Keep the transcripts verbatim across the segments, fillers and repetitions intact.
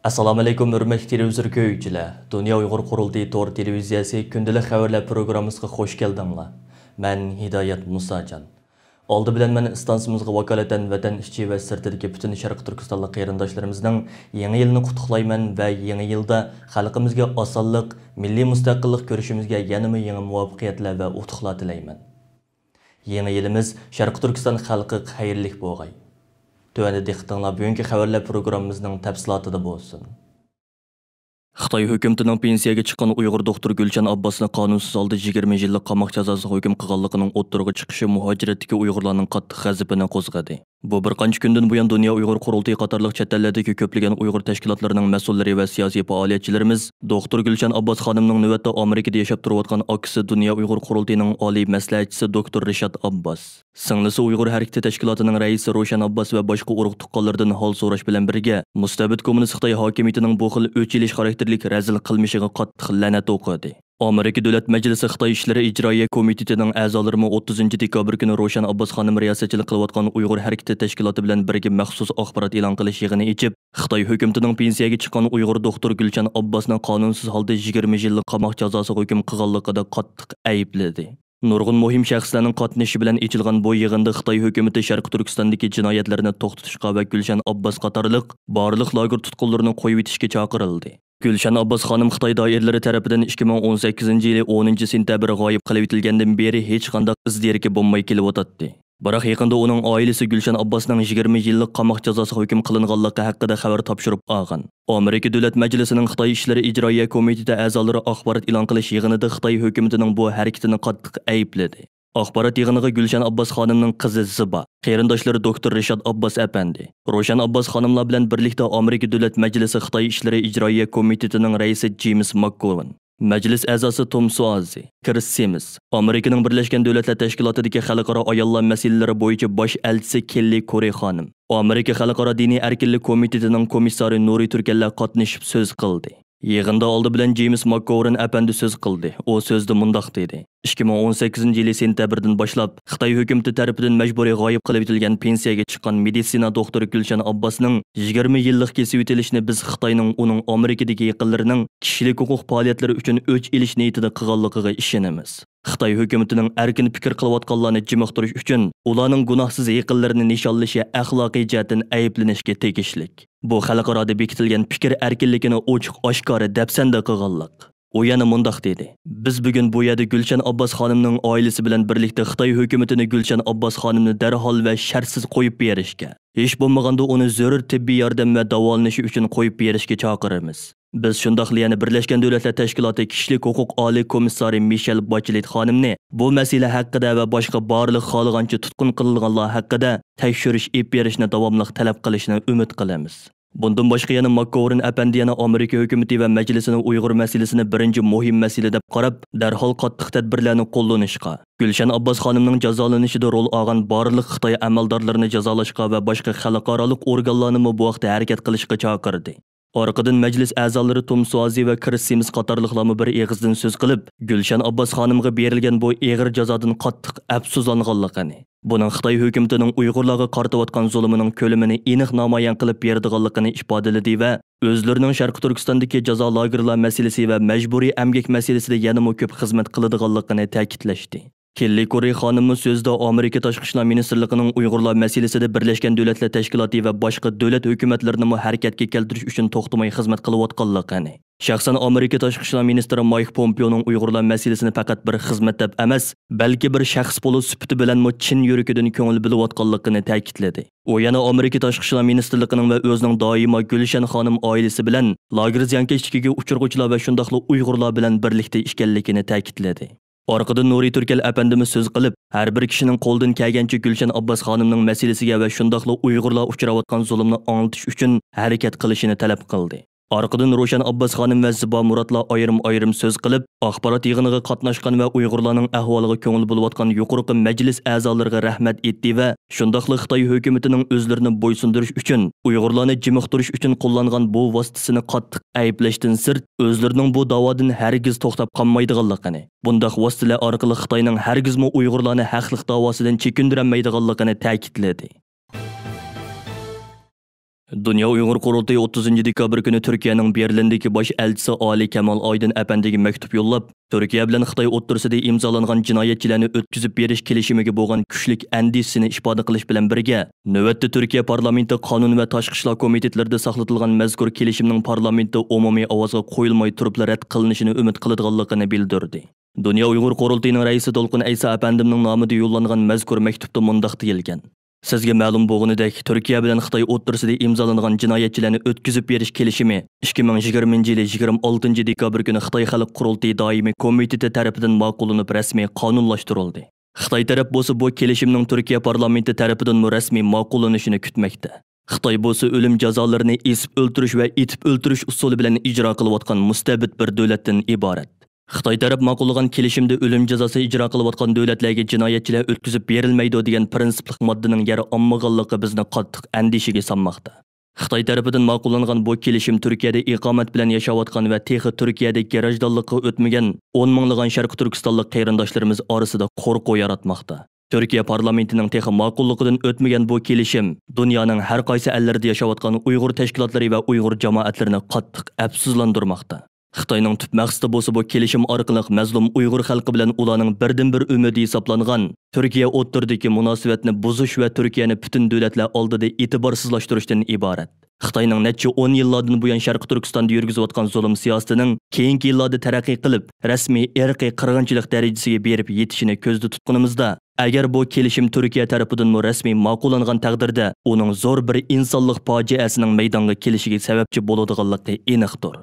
ئەسسالامۇئەلەيكۇم، ھۆرمەتلىك تېلېۋىزور كۆرگۈچىلەر! دۇنيا ئۇيغۇر قۇرۇلتىيى تور تېلېۋىزىيەسى كۈندىلىك خەۋەرلەر پروگراممىسىغا خۇش كەلدىڭلار. مەن ھىدايەت مۇساجان. ئالدى بىلەن مەن ئىستانسىمىزغا ۋاكالىتەن ۋەتەن ئىچى ۋە سىرتىدىكى پۈتۈن شەرقىي تۈركىستانلىق قېرىنداشلىرىمىزنىڭ يېڭى يىلىنى قۇتلۇقلايمەن ۋە يېڭى يىلدا خەلقىمىزگە ئاسانلىق، مىللىي مۇستەقىللىق كۈرىشىمىزگە يەنىمۇ يېڭى مۇۋەپپەقىيەتلەر ۋە ئۇتۇقلار تىلەيمەن. يېڭى يىلىمىز شەرقىي تۈركىستان خەلقىگە خەيرلىك بولغاي. تۆۋەندە دىققىتىڭلار بۈگۈنكى خەۋەرلەر پروگراممىمىزنىڭ تەپسىلاتىدا بولسۇن. خىتاي ھۆكۈمىتىنىڭ پېنسىيەگە چىققان ئۇيغۇر دوختۇر گۈلشەن ئابباسنى قانۇنسىز ھالدا يىگىرمە يىللىق قاماق جازاسىغا ھۆكۈم قىلغانلىقىنىڭ ئوتتۇرىغا چىقىشى مۇھاجىرەتتىكى ئۇيغۇرلارنىڭ قاتتىق غەزىپىنى قوزغىدى. بۇ بىر قانچە كۈندىن بۇيان دۇنيا ئۇيغۇر قۇرۇلتىيى قاتارلىق چەت ئەللەردىكى كۆپلىگەن ئۇيغۇر تەشكىلاتلىرىنىڭ مەسئۇللىرى ۋە سىياسىي پائالىيەتچىلىرىمىز دوختۇر گۈلشەن ئابباس خانىمنىڭ نۆۋەتتە ئامېرىكىدا ياشاپ تۇرۇۋاتقان ئاكىسى دۇنيا ئۇيغۇر قۇرۇلتىيىنىڭ ئالىي مەسلىھەتچىسى دوكتور رىشات ئابباس، سىڭلىسى ئۇيغۇر ھەرىكىتى تەشكىلاتىنىڭ رەئىسى روشەن ئابباس ۋە باشقا ئۇرۇق تۇغقانلىرىدىن ھال سوراش بىلەن بىرگە، مۇستەبىت كوممۇنىست خىتاي ھاكىمىيىتىنىڭ بۇ خىل ئۆچ ئېلىش خاراكتېرلىك رەزىل قىلمىشىغا قاتتىق لەنەت ئوقۇدى. ئامېرىكا دۆلەت مەجلىسى خىتاي ئىشلىرى ئىجرائىيە كومىتېتىنىڭ ئەزالىرىمۇ ئوتتۇزىنچى دېكابىر كۈنى روشەن ئابباس خانىم رىياسەتچىلىك قىلىۋاتقان ئۇيغۇر ھەرىكىتى تەشكىلاتى بىلەن بىرگە مەخسۇس ئاخبارات ئېلان قىلىش يىغىنى ئېچىپ، خىتاي ھۆكۈمىتىنىڭ پېنسىيەگە چىققان ئۇيغۇر دوختۇر گۈلشەن ئابباسنى قانۇنسىز ھالدا يىگىرمە يىللىق قاماق جازاسىغا ھۆكۈم قىلغانلىقىدا قاتتىق ئەيىبلىدى. نۇرغۇن مۇھىم شەخسلەرنىڭ قاتنىشىشى بىلەن ئېچىلغان بۇ يىغىندا خىتاي ھۆكۈمىتى شەرقىي تۈركىستاندىكى جىنايەتلەرنى توختىتىشقا ۋە گۈلشەن ئابباس قاتارلىق بارلىق لاگېر تۇتقۇنلىرىنى قويۇۋېتىشكە چاقىرىلدى. گۈلشەن ئابباس خانىم خىتاي دائىرىلىرى تەرىپىدىن ئىككى مىڭ ئون سەككىزىنچى يىلى ئونىنچى سېنتەبىر غايىب قىلىۋېتىلگەندىن بېرى ھېچقانداق ئىز دېرىكى بولماي كېلىۋاتاتتى. بىراق يېقىندا ئۇنىڭ ئائىلىسى گۈلشەن ئابباسنىڭ يىگىرمە يىللىق قاماق جازاسىغا ھۆكۈم قىلىنغانلىقى ھەققىدە خەۋەر تاپشۇرۇپ ئالغان. ئامېرىكا دۆلەت مەجلىسىنىڭ خىتاي ئىشلىرى ئىجرائىيە كومىتېتى ئەزالىرى ئاخبارات ئېلان قىلىش يىغىنىدا خىتاي ھۆكۈمىتىنىڭ بۇ ھەرىكىتىنى قاتتىق ئەيىبلىدى. ئاخبارات يىغىنىغا گۈلشەن ئابباس خانىمنىڭ قىزى زىبا، قېرىنداشلىرى دوكتور رىشات ئابباس ئەپەندى، روشەن ئابباس خانىملار بىلەن بىرلىكتە ئامېرىكا دۆلەت مەجلىسى خىتاي ئىشلىرى ئىجرائىيە كومىتېتىنىڭ رەئىسى جېيمىس ماككوۋېن، مەجلىس ئەزاسى توم سۇئازى، كرىس سىمس، ئامېرىكىنىڭ بىرلەشكەن دۆلەتلەر تەشكىلاتىدىكى خەلقئارا ئاياللار مەسىلىلىرى بويىچە باش ئەلچىسى كېللى كورى خانىم، ئامېرىكا خەلقئارا دىنىي ئەركىنلىك كومىتېتىنىڭ كومىسسارى نۇرى تۈركەنلەر قاتنىشىپ سۆز قىلدى. يىغىندا ئالدى بىلەن جېيمىس ماككوۋېرن ئەپەندى سۆز قىلدى. ئۇ سۆزىدە مۇنداق دېدى: «ئىككى مىڭ ئون سەككىزىنچى يىلى سېنتەبىردىن باشلاپ خىتاي ھۆكۈمىتى تەرىپىدىن مەجبۇرىي غايىب قىلىۋېتىلگەن پېنسىيەگە چىققان مېدىتسىنا دوختۇرى گۈلشەن ئابباسنىڭ يىگىرمە يىللىق كېسىۋېتىلىشىنى بىز خىتاينىڭ ئۇنىڭ ئامېرىكىدىكى يېقىنلىرىنىڭ كىشىلىك ھوقۇق پائالىيەتلىرى ئۈچۈن ئۆچ ئېلىش نىيىتىدا قىلغانلىقىغا ئىشىنىمىز. خىتاي ھۆكۈمىتىنىڭ ئەركىن پىكىر قىلىۋاتقانلارنى جىمىقتۇرۇش ئۈچۈن ئۇلارنىڭ گۇناھسىز يېقىنلىرىنى نىشانلىشى ئەخلاقىي جەھەتتىن ئەيىبلىنىشكە تېگىشلىك. بۇ خەلقئارادا بېكىتىلگەن پىكىر ئەركىنلىكىنى ئوچۇق ئاشكارا دەپسەندە قىلغانلىق.» ئۇ يەنە مۇنداق دېدى: «بىز بۈگۈن بۇ يەردە گۈلشەن ئابباس خانىمنىڭ ئائىلىسى بىلەن بىرلىكتە خىتاي ھۆكۈمىتىنى گۈلشەن ئابباس خانىمنى دەرھال ۋە شەرتسىز قويۇپ بېرىشكە، ھېچ بولمىغاندا ئۇنى زۆرۈر تېببىي ياردەم ۋە داۋالىنىشى ئۈچۈن قويۇپ بېرىشكە چاقىرىمىز. بىز شۇنداقلا يەنە بىرلەشكەن دۆلەتلەر تەشكىلاتى كىشىلىك ھوقۇق ئالىي كومىسسارى مىشېل باچېلېت خانىمنى بۇ مەسىلە ھەققىدە ۋە باشقا بارلىق خالىغانچە تۇتقۇن قىلىنغانلار ھەققىدە تەكشۈرۈش ئېلىپ بېرىشنى داۋاملىق تەلەپ قىلىشىنى ئۈمىد قىلىمىز.» بۇندىن باشقا يەنە ماككوۋېرن ئەپەندى يەنە ئامېرىكا ھۆكۈمىتى ۋە مەجلىسىنى ئۇيغۇر مەسىلىسىنى بىرىنچى مۇھىم مەسىلە دەپ قاراپ، دەرھال قاتتىق تەدبىرلەرنى قوللىنىشقا، گۈلشەن ئابباس خانىمنىڭ جازالىنىشىدا رول ئالغان بارلىق خىتاي ئەمەلدارلىرىنى جازالاشقا ۋە باشقا خەلقئارالىق ئورگانلارنىمۇ بۇ ھەقتە ھەرىكەت قىلىشقا چاقىردى. ئارقىدىن مەجلىس ئەزالىرى توم سۇئازى ۋە كرىس سىمس قاتارلىقلارمۇ بىر ئېغىزدىن سۆز قىلىپ، گۈلشەن ئابباس خانىمغا بېرىلگەن بۇ ئېغىر جازادىن قاتتىق ئەپسۇسلانغانلىقىنى، بۇنىڭ خىتاي ھۆكۈمىتىنىڭ ئۇيغۇرلارغا قارىتىۋاتقان زۇلۇمىنىڭ كۆلىمىنى ئېنىق نامايان قىلىپ بېرىدىغانلىقىنى ئىپادىلىدى ۋە ئۆزلىرىنىڭ شەرقىي تۈركىستاندىكى جازا لاگېرلار مەسىلىسى ۋە مەجبۇرىي ئەمگەك مەسىلىسىدە يەنىمۇ كۆپ خىزمەت قىلىدىغانلىقىنى تەكىتلەشتى. كېللى كوررى خانىممۇ سۆزىدە ئامېرىكا تاشقى ئىشلار مىنىستىرلىقىنىڭ ئۇيغۇرلار مەسىلىسىدە بىرلەشكەن دۆلەتلەر تەشكىلاتى ۋە باشقا دۆلەت ھۆكۈمەتلىرىنىمۇ ھەرىكەتكە كەلتۈرۈش ئۈچۈن توختىماي خىزمەت قىلىۋاتقانلىقىنى، شەخسەن ئامېرىكا تاشقى ئىشلار مىنىستىرى مايك پومپېئونىڭ ئۇيغۇرلار مەسىلىسىنى پەقەت بىر خىزمەت دەپ ئەمەس، بەلكى بىر شەخس بولۇش سۈپىتى بىلەنمۇ چىن يۈرىكىدىن كۆڭۈل بۆلۈۋاتقانلىقىنى تەكىتلىدى. ئۇ يەنە ئامېرىكا تاشقى ئىشلار مىنىستىرلىقىنىڭ ۋە ئۆزىنىڭ دائىما گۈلشەن خانىم ئائىلىسى بىلەن، لاگېر زىيانكەشلىكىگە ئۇچرىغۇچىلار ۋە شۇنداقلا ئۇيغۇرلار بىلەن بىرلىكتە ئىكەنلىكىنى تەكىتلىدى. ئارقىدىن نۇرى تۈركەل ئەپەندىمىز سۆز قىلىپ، ھەر بىر كىشىنىڭ قولىدىن كەلگەنچە گۈلشەن ئابباس خانىمنىڭ مەسىلىسىگە ۋە شۇنداقلا ئۇيغۇرلار ئۇچراۋاتقان زۇلۇمنى ئاڭلىتىش ئۈچۈن ھەرىكەت قىلىشىنى تەلەپ قىلدى. ئارقىدىن روشەن ئابباس خانىم ۋە زىبا مۇراتلار ئايرىم-ئايرىم سۆز قىلىپ، ئاخبارات يىغىنىغا قاتناشقان ۋە ئۇيغۇرلارنىڭ ئەھۋالىغا كۆڭۈل بۆلۈۋاتقان يۇقىرىقى مەجلىس ئەزالىرىغا رەھمەت ئېيتتى ۋە شۇنداقلا خىتاي ھۆكۈمىتىنىڭ ئۆزلىرىنى بويسۇندۇرۇش ئۈچۈن، ئۇيغۇرلارنى جىمىقتۇرۇش ئۈچۈن قوللانغان بۇ ۋاسىتىسىنى قاتتىق ئەيىبلەشتىن سىرت، ئۆزلىرىنىڭ بۇ داۋادىن ھەرگىز توختاپ قالمايدىغانلىقىنى، بۇنداق ۋاسىتىلەر ئارقىلىق خىتاينىڭ ھەرگىزمۇ ئۇيغۇرلارنى ھەقلىق داۋاسىدىن چېكىندۈرەلمەيدىغانلىقىنى تەكىتلىدى. دۇنيا ئۇيغۇر قۇرۇلتىيى ئوتتۇزىنچى دېكابىر كۈنى تۈركىيەنىڭ بېرلىندىكى باش ئەلچىسى ئالى كەمال ئايدىن ئەپەندىگە مەكتۇپ يوللاپ، تۈركىيە بىلەن خىتاي ئوتتۇرىسىدا ئىمزالانغان جىنايەتچىلەرنى ئۆتكۈزۈپ بېرىش كېلىشىمىگە بولغان كۈچلۈك ئەندىشىسىنى ئىپادە قىلىش بىلەن بىرگە، نۆۋەتتە تۈركىيە پارلامېنتى قانۇن ۋە تاشقى ئىشلار كومىتېتلىرىدا ساقلىتىلغان مەزكۇر كېلىشىمنىڭ پارلامېنتتا ئومۇمىي ئاۋازغا قويۇلماي تۇرۇپلا رەت قىلىنىشىنى ئۈمىد قىلىدىغانلىقىنى بىلدۈردى. دۇنيا ئۇيغۇر قۇرۇلتىيىنىڭ رەئىسى دولقۇن ئەيسا ئەپەندىمنىڭ نامىدا يوللانغان مەزكۇر مەكتۇپتا مۇنداق دېيىلگەن: سىزگە مەلۇم بولغىنىدەك، تۈركىيە بىلەن خىتاي ئوتتۇرىسىدا ئىمزالانغان جىنايەتچىلەرنى ئۆتكۈزۈپ بېرىش كېلىشىمى ئىككى مىڭ يىگىرمىنچى يىلى يىگىرمە ئالتىنچى دېكابىر كۈنى خىتاي خەلق قۇرۇلتىيى دائىمىي كومىتېتى تەرىپىدىن ماقۇللىنىپ رەسمىي قانۇنلاشتۇرۇلدى. خىتاي تەرەپ بولسا بۇ كېلىشىمنىڭ تۈركىيە پارلامېنتى تەرىپىدىنمۇ رەسمىي ماقۇللىنىشىنى كۈتمەكتە. خىتاي بولسا ئۆلۈم جازالىرىنى ئېسىپ ئۆلتۈرۈش ۋە ئېتىپ ئۆلتۈرۈش ئۇسۇلى بىلەن ئىجرا قىلىۋاتقان مۇستەبىت بىر دۆلەتتىن ئىبارەت. خىتاي تەرەپ ماقۇللىغان كېلىشىمدە ئۆلۈم جازاسى ئىجرا قىلىۋاتقان دۆلەتلەرگە جىنايەتچىلەر ئۆتكۈزۈپ بېرىلمەيدۇ دېگەن پىرىنسىپلىق ماددىنىڭ يەر ئالمىغانلىقى بىزنى قاتتىق ئەندىشىگە سالماقتا. خىتاي تەرىپىدىن ماقۇللانغان بۇ كېلىشىم تۈركىيەدە ئىقامەت بىلەن ياشاۋاتقان ۋە تېخى تۈركىيەدە گراژدانلىققا ئۆتمىگەن ئون مىڭلىغان شەرقىي تۈركىستانلىق قېرىنداشلىرىمىز ئارىسىدا قورقۇ ياراتماقتا. تۈركىيە پارلامېنتىنىڭ تېخى ماقۇللۇقىدىن ئۆتمىگەن بۇ كېلىشىم دۇنيانىڭ ھەر قايسى ئەللىرىدە ياشاۋاتقان ئۇيغۇر تەشكىلاتلىرى ۋە ئۇيغۇر جامائەتلىرىنى قاتتىق ئەپسۇسلاندۇرماقتا. خىتاينىڭ تۈپ مەقسىتى بولسا بۇ كېلىشىم ئارقىلىق مەزلۇم ئۇيغۇر خەلقى بىلەن ئۇلارنىڭ بىردىنبىر ئۈمىدى ھېسابلانغان تۈركىيە ئوتتۇرىدىكى مۇناسىۋەتنى بۇزۇش ۋە تۈركىيەنى پۈتۈن دۆلەتلەر ئالدىدا ئېتىبارسىزلاشتۇرۇشتىن ئىبارەت. خىتاينىڭ نەچچە ئون يىللاردىن بۇيان شەرقىي تۈركىستاندا يۈرگۈزۈۋاتقان زۇلۇم سىياسىتىنىڭ كېيىنكى يىللاردا تەرەققىي قىلىپ، رەسمىي ئىرقىي قىرغىنچىلىق دەرىجىسىگە بېرىپ يېتىشىنى كۆزدە تۇتقىنىمىزدا، ئەگەر بۇ كېلىشىم تۈركىيە تەرىپىدىنمۇ رەسمىي ماقۇللانغان تەقدىردە، ئۇنىڭ زور بىر ئىنسانلىق پاجىئەسىنىڭ مەيدانغا كېلىشىگە سەۋەبچى بولىدىغانلىقى ئېنىقتۇر.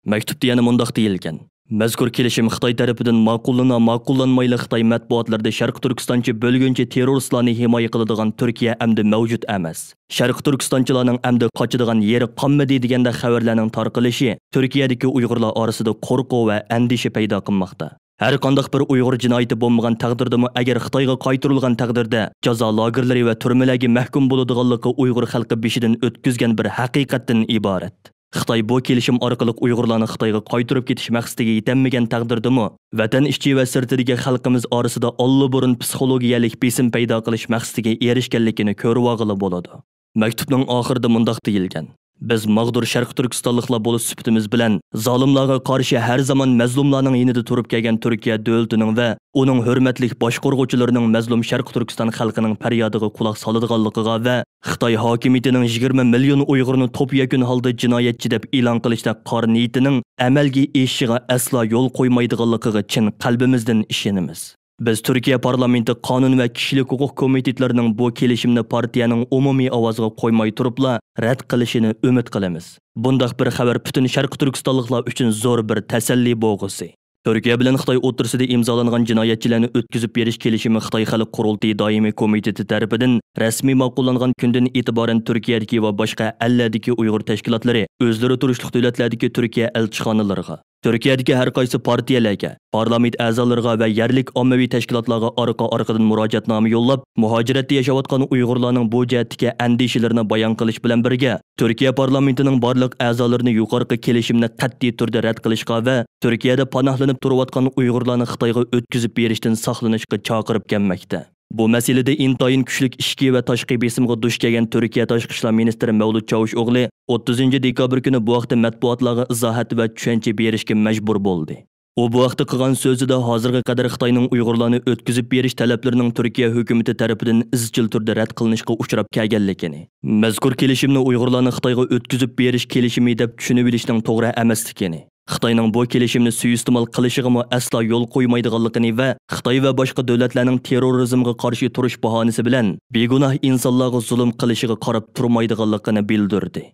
مەكتۇپتا يەنە مۇنداق دېيىلگەن: مەزكۇر كېلىشىم خىتاي تەرىپىدىن ماقۇللىنا ماقۇللانمايلا، خىتاي مەتبۇئاتلىرىدا شەرقىي تۈركىستانچى بۆلگۈنچى تېررورىستلارنى ھىمايە قىلىدىغان تۈركىيە ئەمدى مەۋجۇت ئەمەس. شەرقىي تۈركىستانچىلارنىڭ ئەمدى قاچىدىغان يېرى قالمىدى دېگەندەك خەۋەرلەرنىڭ تارقىلىشى تۈركىيەدىكى ئۇيغۇرلار ئارىسىدا قورقۇ ۋە ئەندىشە پەيدا قىلماقتا. ھەر قانداق بىر ئۇيغۇر جىنايىتى بولمىغان تەقدىردىمۇ، ئەگەر خىتايغا قايتۇرۇلغان تەقدىردە، جازا لاگېرلىرى ۋە تۈرمىلەرگە مەھكۇم بولىدىغانلىقى ئۇيغۇر خەلقى بېشىدىن ئۆتكۈزگەن بىر ھەقىقەتتىن ئىبارەت. خىتاي بۇ كېلىشىم ئارقىلىق ئۇيغۇرلارنى خىتايغا قايتۇرۇپ كېتىش مەقسىتىگە يېتەلمىگەن تەقدىردىمۇ، ۋەتەن ئىچى ۋە سىرتىدىكى خەلقىمىز ئارىسىدا ئاللىبۇرۇن پسىخولوگىيەلىك بېسىم پەيدا قىلىش مەقسىتىگە ئېرىشكەنلىكىنى كۆرۈۋالغىلى بولىدۇ. مەكتۇپنىڭ ئاخىرىدا مۇنداق دېيىلگەن: بىز ماغدۇر شەرقىي تۈركىستانلىقلار بولۇش سۈپىتىمىز بىلەن، زالىملارغا قارشى ھەر زامان مەزلۇملارنىڭ يېنىدا تۇرۇپ كەلگەن تۈركىيە دۆلىتىنىڭ ۋە ئۇنىڭ ھۆرمەتلىك باشقۇرغۇچىلىرىنىڭ مەزلۇم شەرقىي تۈركىستان خەلقىنىڭ پەريادىغا قۇلاق سالىدىغانلىقىغا ۋە خىتاي ھاكىمىيىتىنىڭ يىگىرمە مىليون ئۇيغۇرنى توپيەكۈن ھالدا جىنايەتچى دەپ ئېلان قىلىشتەك قارا نىيىتىنىڭ ئەمەلگە ئېشىشىغا ئەسلا يول قويمايدىغانلىقىغا چىن قەلبىمىزدىن ئىشىنىمىز. بىز تۈركىيە پارلامېنتى قانۇن ۋە كىشىلىك ھوقۇق كومىتېتلىرىنىڭ بۇ كېلىشىمنى پارتىيەنىڭ ئومۇمىي ئاۋازىغا قويماي تۇرۇپلا رەت قىلىشىنى ئۈمىد قىلىمىز. بۇنداق بىر خەۋەر پۈتۈن شەرقىي تۈركىستانلىقلار ئۈچۈن زور بىر تەسەللى بولغۇسى. تۈركىيە بىلەن خىتاي ئوتتۇرىسىدا ئىمزالانغان جىنايەتچىلەرنى ئۆتكۈزۈپ بېرىش كېلىشىمى خىتاي خەلق قۇرۇلتىيى دائىمىي كومىتېتى تەرىپىدىن رەسمىي ماقۇللانغان كۈندىن ئېتىبارەن تۈركىيەدىكى ۋە باشقا ئەللەردىكى ئۇيغۇر تەشكىلاتلىرى ئۆزلىرى تۇرۇشلۇق دۆلەتلەردىكى تۈركىيە ئەلچىخانىلىرىغا، تۈركىيەدىكى ھەر قايسى پارتىيەلەرگە، پارلامېنت ئەزالىرىغا ۋە يەرلىك ئاممىۋى تەشكىلاتلارغا ئارقا-ئارقىدىن مۇراجىئەتنامە يوللاپ، مۇھاجىرەتتە ياشاۋاتقان ئۇيغۇرلارنىڭ بۇ جەھەتتىكى ئەندىشىلىرىنى بايان قىلىش بىلەن بىرگە، تۈركىيە پارلامېنتىنىڭ بارلىق ئەزالىرىنى يۇقىرىقى كېلىشىمنى قەتئىي تۈردە رەت قىلىشقا ۋە تۈركىيەدە پاناھلىنىپ تۇرۇۋاتقان ئۇيغۇرلارنى خىتايغا ئۆتكۈزۈپ بېرىشتىن ساقلىنىشقا چاقىرىپ كەلمەكتە. بۇ مەسىلىدە ئىنتايىن كۈچلۈك ئىچكى ۋە تاشقى بېسىمغا دۇچ كەلگەن تۈركىيە تاشقى ئىشلار مىنىستىرى مەۋلۇت چاۋۇشئوغلى ئوتتۇزىنچى دېكابىر كۈنى بۇ ھەقتە مەتبۇئاتلارغا ئىزاھات ۋە چۈشەنچە بېرىشكە مەجبۇر بولدى. ئۇ بۇ ھەقتە قىلغان سۆزىدە ھازىرغا قەدەر خىتاينىڭ ئۇيغۇرلارنى ئۆتكۈزۈپ بېرىش تەلەپلىرىنىڭ تۈركىيە ھۆكۈمىتى تەرىپىدىن ئىزچىل تۈردە رەت قىلىنىشقا ئۇچراپ كەلگەنلىكىنى، مەزكۇر كېلىشىمنى ئۇيغۇرلارنى خىتايغا ئۆتكۈزۈپ بېرىش كېلىشىمى دەپ چۈشىنىۋېلىشنىڭ توغرا ئەمەسلىكىنى، خىتاينىڭ بۇ كېلىشىمنى سۇيىئىستېمال قىلىشىغىمۇ ئەسلا يول قويمايدىغانلىقىنى ۋە خىتاي ۋە باشقا دۆلەتلەرنىڭ تېررورىزمغا قارشى تۇرۇش باھانىسى بىلەن بىگۇناھ ئىنسانلارغا زۇلۇم قىلىشىغا قاراپ تۇرمايدىغانلىقىنى بىلدۈردى.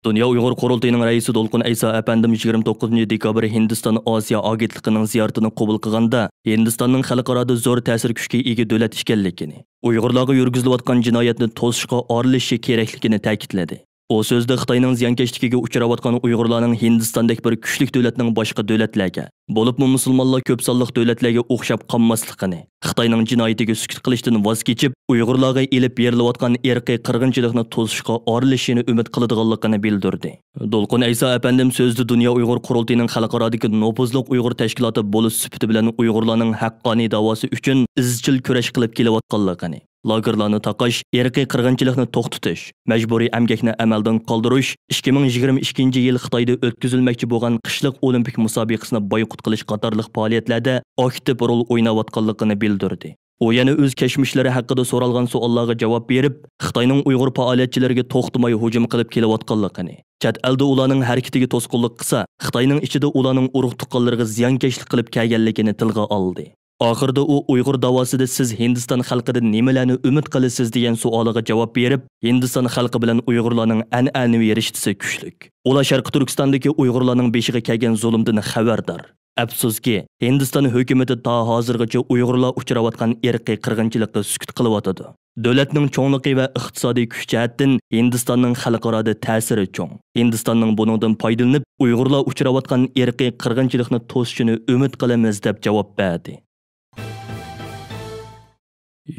دۇنيا ئۇيغۇر قۇرۇلتىيىنىڭ رەئىسى دولقۇن ئەيسا ئەپەندىم يىگىرمە توققۇزىنچى دېكابىر ھىندىستان ئاسىيا ئاگېنتلىقىنىڭ زىيارىتىنى قوبۇل قىلغاندا، ھىندىستاننىڭ خەلقئارادا زور تەسىر كۈچكە ئىگە دۆلەت ئىكەنلىكىنى، ئۇيغۇرلارغا يۈرگۈزۈلۈۋاتقان جىنايەتنى توسۇشقا ئارىلىشىشى كېرەكلىكىنى تەكىتلىدى. ئۇ سۆزىدە خىتاينىڭ زىيانكەشلىكىگە ئۇچراۋاتقان ئۇيغۇرلارنىڭ ھىندىستاندەك بىر كۈچلۈك دۆلەتنىڭ باشقا دۆلەتلەرگە، بولۇپمۇ مۇسۇلمانلار كۆپ سانلىق دۆلەتلەرگە ئوخشاپ قالماسلىقىنى، خىتاينىڭ جىنايىتىگە سۈكۈت قىلىشتىن ۋاز كېچىپ، ئۇيغۇرلارغا ئېلىپ بېرىلىۋاتقان ئىرقىي قىرغىنچىلىقنى توسۇشقا ئارىلىشىشىنى ئۈمىد قىلىدىغانلىقىنى بىلدۈردى. دولقۇن ئەيسا ئەپەندىم سۆزىدە دۇنيا ئۇيغۇر قۇرۇلتىيىنىڭ خەلقئارادىكى نوپۇزلۇق ئۇيغۇر تەشكىلاتى بولۇش سۈپىتى بىلەن ئۇيغۇرلارنىڭ ھەققانىي داۋاسى ئۈچۈن ئىزچىل كۈرەش قىلىپ كېلىۋاتقانلىقىنى، لاگېرلارنى تاقاش، ئىرقىي قىرغىنچىلىقنى توختىتىش، مەجبۇرىي ئەمگەكنى ئەمەلدىن قالدۇرۇش، ئىككى مىڭ يىگىرمە ئىككىنچى يىل خىتايدا ئۆتكۈزۈلمەكچى بولغان قىشلىق ئولىمپىك مۇسابىقىسىنى بايقۇت قىلىش قاتارلىق پائالىيەتلەردە ئاكتىپ رول ئويناۋاتقانلىقىنى بىلدۈردى. ئۇ يەنە ئۆز كەچمىشلىرى ھەققىدە سورالغان سوئاللارغا جاۋاب بېرىپ، خىتاينىڭ ئۇيغۇر پائالىيەتچىلىرىگە توختىماي ھۇجۇم قىلىپ كېلىۋاتقانلىقىنى، چەت ئەلدە ئۇلارنىڭ ھەرىكىتىگە توسقۇنلۇق قىلسا، خىتاينىڭ ئىچىدە ئۇلارنىڭ ئۇرۇق-تۇغقانلىرىغا زىيانكەشلىك قىلىپ كەلگەنلىكىنى تىلغا ئالدى. ئاخىرىدا ئۇ ئۇيغۇر داۋاسىدا سىز ھىندىستان خەلقىدىن نېمىلەرنى ئۈمىد قىلىسىز دېگەن سوئالىغا جاۋاب بېرىپ، ھىندىستان خەلقى بىلەن ئۇيغۇرلارنىڭ ئەنئەنىۋى رىشتىسى كۈچلۈك. ئۇلار شەرقىي تۈركىستاندىكى ئۇيغۇرلارنىڭ بېشىغا كەلگەن زۇلۇمدىن خەۋەردار. ئەپسۇسكى، ھىندىستان ھۆكۈمىتى تا ھازىرغىچە ئۇيغۇرلار ئۇچراۋاتقان ئىرقىي قىرغىنچىلىققا سۈكۈت قىلىۋاتىدۇ. دۆلەتنىڭ چوڭلۇقى ۋە ئىقتىسادىي كۈچ جەھەتتىن ھىندىستاننىڭ خەلقئارادا تەسىرى چوڭ. ھىندىستاننىڭ بۇنىڭدىن پايدىلىنىپ، ئۇيغۇرلار ئۇچراۋاتقان ئىرقىي قىرغىنچىلىقنى توسۇشىنى ئۈمىد قىلىمىز، دەپ جاۋاب بەردى.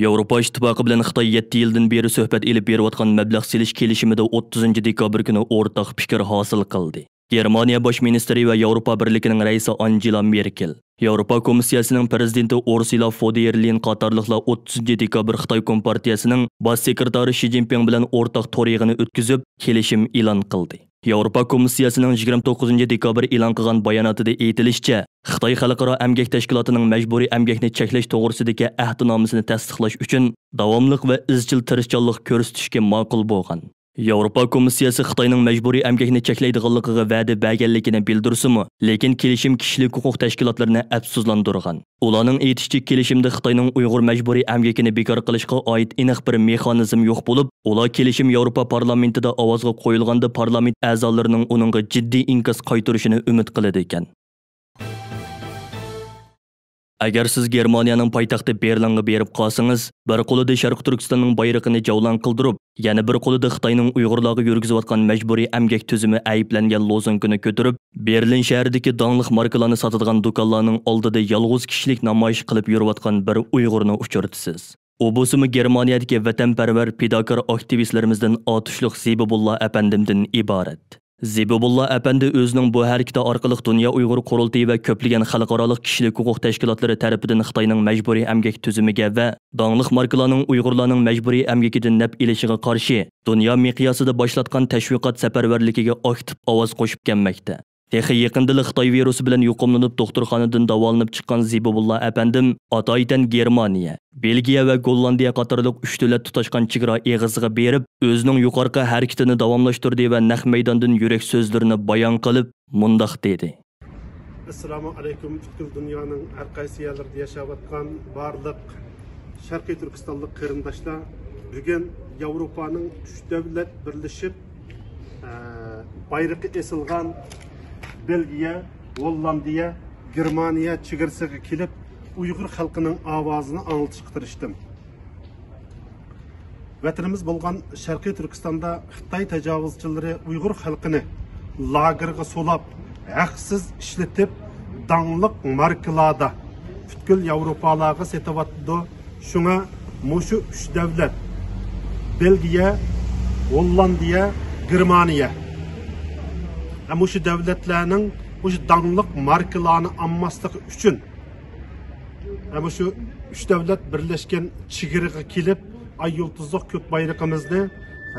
ياۋروپا ئىتتىپاقى بىلەن خىتاي يەتتە يىلدىن بېرى سۆھبەت ئېلىپ بېرىۋاتقان مەبلەغ سېلىش كېلىشىمىدە ئوتتۇزىنچى دېكابىر كۈنى ئورتاق پىكىر ھاسىل قىلدى. گېرمانىيە باش مىنىستىرى ۋە ياۋروپا بىرلىكىنىڭ رەئىسى ئانجېلا مېركېل، ياۋروپا كومىسسىيەسىنىڭ پىرېزىدېنتى ئۇرسۇلا فون دېر لېيېن قاتارلىقلار ئوتتۇزىنچى دېكابىر خىتاي كومپارتىيەسىنىڭ باش سېكرېتارى شى جىنپىڭ بىلەن ئورتاق تور يىغىنى ئۆتكۈزۈپ، كېلىشىم ئېلان قىلدى. ياۋروپا كومىسسىيەسىنىڭ يىگىرمە توققۇزىنچى دېكابىر ئېلان قىلغان باياناتىدا ئېيتىلىشىچە، خىتاي خەلقئارا ئەمگەك تەشكىلاتىنىڭ مەجبۇرىي ئەمگەكنى چەكلەش توغرىسىدىكى ئەھدىنامىسىنى تەستىقلاش ئۈچۈن داۋاملىق ۋە ئىزچىل تىرىشچانلىق كۆرسىتىشكە ماقۇل بولغان. ياۋروپا كومىسسىيەسى خىتاينىڭ مەجبۇرىي ئەمگەكنى چەكلەيدىغانلىقىغا ۋەدە بەرگەنلىكىنى بىلدۈرسىمۇ، لېكىن كېلىشىم كىشىلىك ھوقۇق تەشكىلاتلىرىنى ئەپسۇسلاندۇرغان. ئۇلارنىڭ ئېيتىشىچە، كېلىشىمدە خىتاينىڭ ئۇيغۇر مەجبۇرىي ئەمگىكىنى بىكار قىلىشقا ئائىت ئېنىق بىر مېخانىزم يوق بولۇپ، ئۇلار كېلىشىم ياۋروپا پارلامېنتىدا ئاۋازغا قويۇلغاندا پارلامېنت ئەزالىرىنىڭ ئۇنىڭغا جىددىي ئىنكاس قايتۇرۇشىنى ئۈمىد قىلىدىكەن. ئەگەر سىز گېرمانىيەنىڭ پايتەختى بېرلىنغا بېرىپ قالسىڭىز، بىر قولىدا شەرقىي تۈركىستاننىڭ بايرىقىنى جەۋلان قىلدۇرۇپ، يەنە بىر قولىدا خىتاينىڭ ئۇيغۇرلارغا يۈرگۈزۈۋاتقان مەجبۇرىي ئەمگەك تۈزۈمى ئەيىبلەنگەن لوزۇنكىنى كۆتۈرۈپ، بېرلىن شەھىرىدىكى داڭلىق ماركىلارنى ساتىدىغان دۇكانلارنىڭ ئالدىدا يالغۇز كىشىلىك نامايىش قىلىپ يۈرۈۋاتقان بىر ئۇيغۇرنى ئۇچرىتىسىز. ئۇ بولسىمۇ گېرمانىيەدىكى ۋەتەنپەرۋەر پىداكار ئاكتىۋىستلىرىمىزدىن ئاتۇشلۇق زىبىبۇللا ئەپەندىمدىن ئىبارەت. زىبىبۇللا ئەپەندى ئۆزىنىڭ بۇ ھەرىكىتى ئارقىلىق دۇنيا ئۇيغۇر قۇرۇلتىيى ۋە كۆپلىگەن خەلقئارالىق كىشىلىك ھوقۇق تەشكىلاتلىرى تەرىپىدىن خىتاينىڭ مەجبۇرىي ئەمگەك تۈزۈمىگە ۋە داڭلىق ماركىلارنىڭ ئۇيغۇرلارنىڭ مەجبۇرىي ئەمگىكىدىن نەپ ئېلىشىغا قارشى دۇنيا مىقياسىدا باشلاتقان تەشۋىقات سەپەرۋەرلىكىگە ئاكتىپ ئاۋاز قوشۇپ كەلمەكتە. تېخى يېقىندىلا خىتاي ۋىرۇسى بىلەن يۇقۇملىنىپ، دوختۇرخانىدىن داۋالىنىپ چىققان زىبىبۇللا ئەپەندىم ئاتايىتەن گېرمانىيە، بېلگىيە ۋە گوللاندىيە قاتارلىق ئۈچ دۆلەت تۇتاشقان چېگرا ئېغىزىغا بېرىپ، ئۆزىنىڭ يۇقىرىقى ھەرىكىتىنى داۋاملاشتۇردى ۋە نەق مەيداندىن يۈرەك سۆزلىرىنى بايان قىلىپ، مۇنداق دېدى. ئەسسالامۇ ئەلەيكۇم، پۈتكۈل دۇنيانىڭ ھەر قايسى يەرلىرىدە ياشاۋاتقان بارلىق شەرقىي تۈركىستانلىق قېرىنداشلار، بۈگۈن ياۋروپانىڭ ئۈچ دۆلەت بىرلىشىپ، ئە، بايرىقى ئېسىلغان بېلگىيە، ھوللاندىيە، گېرمانىيە چېگرىسىغا كېلىپ، ئۇيغۇر خەلقىنىڭ ئاۋازىنى ئاڭلىتىشقا تىرىشتىم. ۋەتىنىمىز بولغان شەرقىي تۈركىستاندا خىتاي تاجاۋۇزچىلىرى ئۇيغۇر خەلقىنى لاگېرغا سولاپ، ھەقسىز ئىشلىتىپ، داڭلىق ماركىلاردا پۈتكۈل ياۋروپالارغا سېتىۋاتىدۇ. شۇڭا مۇشۇ ئۈچ دۆلەت، بېلگىيە، ھوللاندىيە، گېرمانىيە، ھە، مۇشۇ دۆلەتلەرنىڭ مۇشۇ داڭلىق ماركىلارنى ئالماسلىقى ئۈچۈن، ھە، مۇشۇ ئۈچ دۆلەت بىرلەشكەن چېگرىغا كېلىپ، ئاي يۇلتۇزلۇق كۆك بايرىقىمىزنى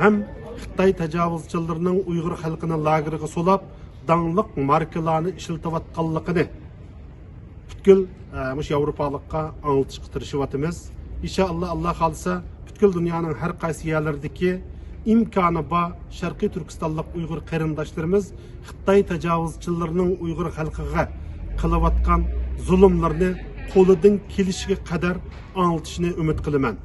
ھەم خىتاي تاجاۋۇزچىلىرىنىڭ ئۇيغۇر خەلقىنى لاگېرغا سولاپ، داڭلىق ماركىلارنى ئىشلىتىۋاتقانلىقىنى پۈتكۈل، ئە، مۇشۇ ياۋروپالىققا ئاڭلىتىشقا تىرىشىۋاتىمىز. ئىنشائاللا، ئاللا خالىسا، پۈتكۈل دۇنيانىڭ ھەر قايسى يەرلىرىدىكى ئىمكانى بار شەرقىي تۈركىستانلىق ئۇيغۇر قېرىنداشلىرىمىز خىتاي تاجاۋۇزچىلىرىنىڭ ئۇيغۇر خەلقىگە قىلىۋاتقان زۇلۇملىرىنى قولىدىن كېلىشىگە قەدەر ئاڭلىتىشىنى ئۈمىد قىلىمەن.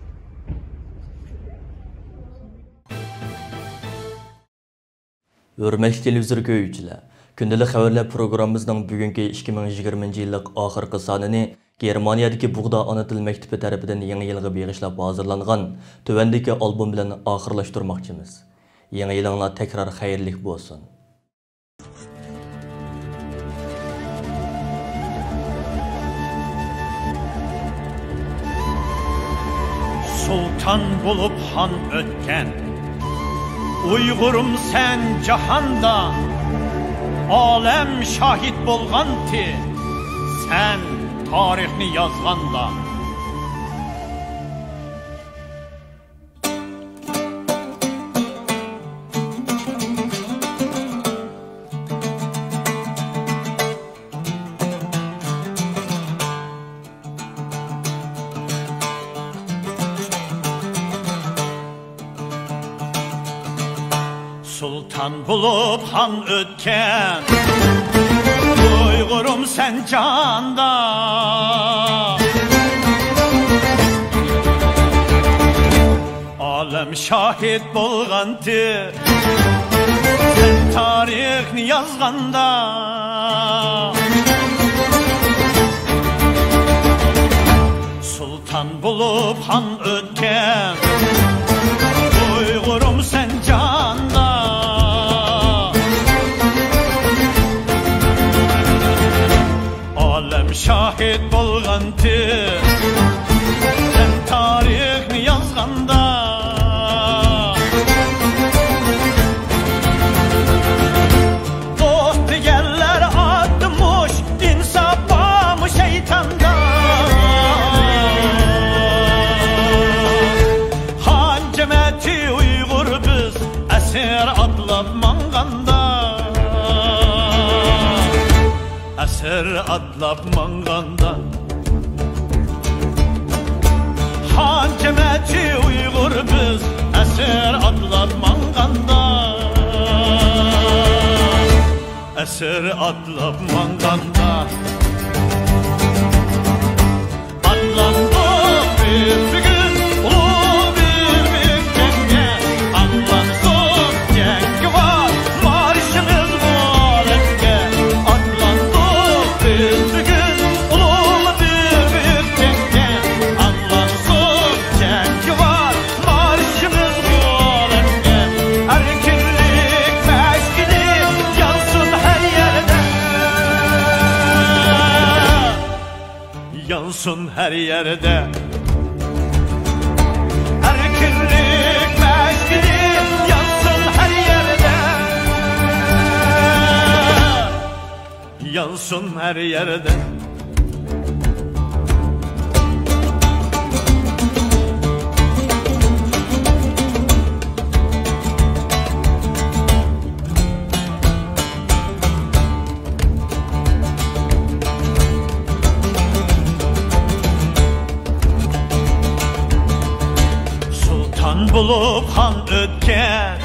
ھۆرمەتلىك تېلېۋىزور كۆرگۈچىلەر، كۈندىلىك خەۋەرلەر پروگراممىمىزنىڭ بۈگۈنكى ئىككى مىڭ يىگىرمىنچى يىللىق ئاخىرقى سانىنى گېرمانىيەدىكى بۇغدا ئانا تىل مەكتىپى تەرىپىدىن يېڭى يىلغا بېغىشلاپ ھازىرلانغان تۆۋەندىكى ئالبوم بىلەن ئاخىرلاشتۇرماقچىمىز. يېڭى يىلىڭلار تەكرار خەيرلىك بولسۇن! سۇلتان بولۇپ خان ئۆتكەن، ئۇيغۇرۇم سەن جاھاندا، ئالەم شاھىت بولغانتى، سەن تارىخنى يازغاندا. سۇلتان بولۇپ خان ئۆتكەن ئۇيغۇرۇم سەن جاندا. ئالەم شاھىت بولغانتى سەن تارىخنى يازغاندا. سۇلتان بولۇپ خان ئۆتكەن ئۇيغۇرۇم سەن جاندا. ئالەم شاھىت بولغانتى سەن تارىخنى يازغاندا. دوست دېگەنلەر ئاتمىش، ئىنساپ بارمۇ شەيتاندا؟ خان جەمەتى ئۇيغۇر بىز ئەسىر ئاتلاپ ماڭغاندا. ئەسىر ئاتلاپ ماڭغاندا. خان جەمەتى ئۇيغۇر بىز ئەسىر ئاتلاپ ماڭغاندا. ئەسىر ئاتلاپ ماڭغاندا. ئاتلاندۇق بىز بۈگۈن ئۇلۇغ بىر بىر جەڭگە. ئاتلانسۇن جەڭگىۋار مارشىمىز بۇ ئالەمگە. ئاتلاندۇق بىز بۈگۈن ئۇلۇغ بىر بىر جەڭگە. ئاتلانسۇن جەڭگىۋار مارشىمىز بۇ ئالەمگە. ئەركىنلىك مەشئىلى يانسۇن ھەر يەردە. يانسۇن ھەر يەردە. ئەركىنلىك مەشئىلى يانسۇن ھەر يەردە. يانسۇن ھەر يەردە. سۇلتان بولۇپ خان ئۆتكەن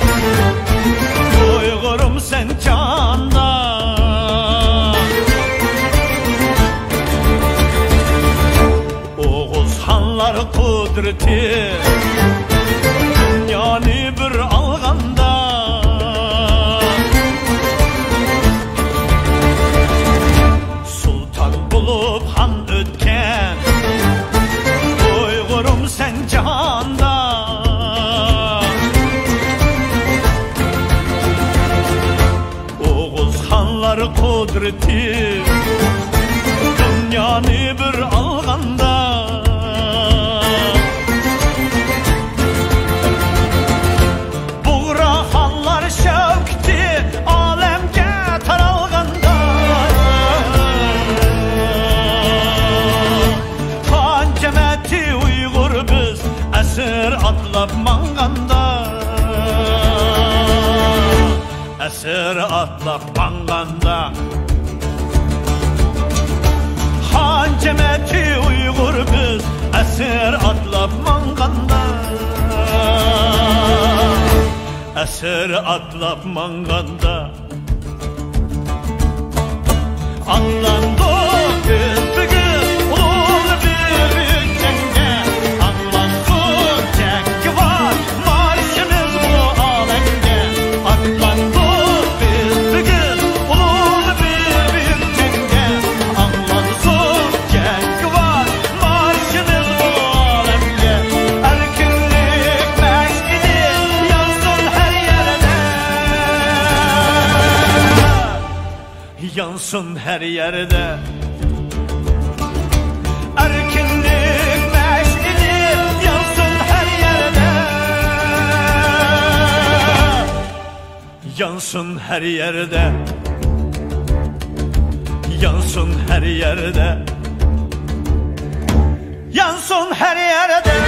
ئۇيغۇرۇم سەن جاندا. ئوغۇز خانلار قۇدرىتى دۇنيانى بىر ئالغاندا. سۇلتان بولۇپ خان ئۆتكەن ئۇيغۇرۇم سەن جاندا. ئوغۇز خانلار قۇدرىتى دۇنيانى بىر ئالغاندا. بۇغرا خانلار شەۋكىتى ئالەمگە تارالغاندا. خان جەمەتى ئۇيغۇر بىز ئەسىر ئاتلاپ ماڭغاندا. ئەسىر ئاتلاپ ماڭغاندا. خان جەمەتى ئۇيغۇر بىز ئەسىر ئاتلاپ ماڭغاندا. ئەسىر ئاتلاپ ماڭغاندا. ئاتلاندۇق بىز بۈگۈن ئۇلۇغ بىر بۈيۈك جەڭگە. ئاڭلانسۇن جەڭگىۋار مارشىمىز بۇ ئالەمگە. ئاتلاندۇق بىز بۈگۈن ئۇلۇغ بىر بۈيۈك جەڭگە. ئاڭلانسۇن جەڭگىۋار مارشىمىز بۇ ئالەمگە. ئەركىنلىك مەشئىلى يانسۇن ھەر يەردە. يانسۇن ھەر يەردە. ئەركىنلىك مەشئىلى يانسۇن ھەر يەردە. يانسۇن ھەر يەردە. يانسۇن ھەر يەردە. يانسۇن ھەر يەردە.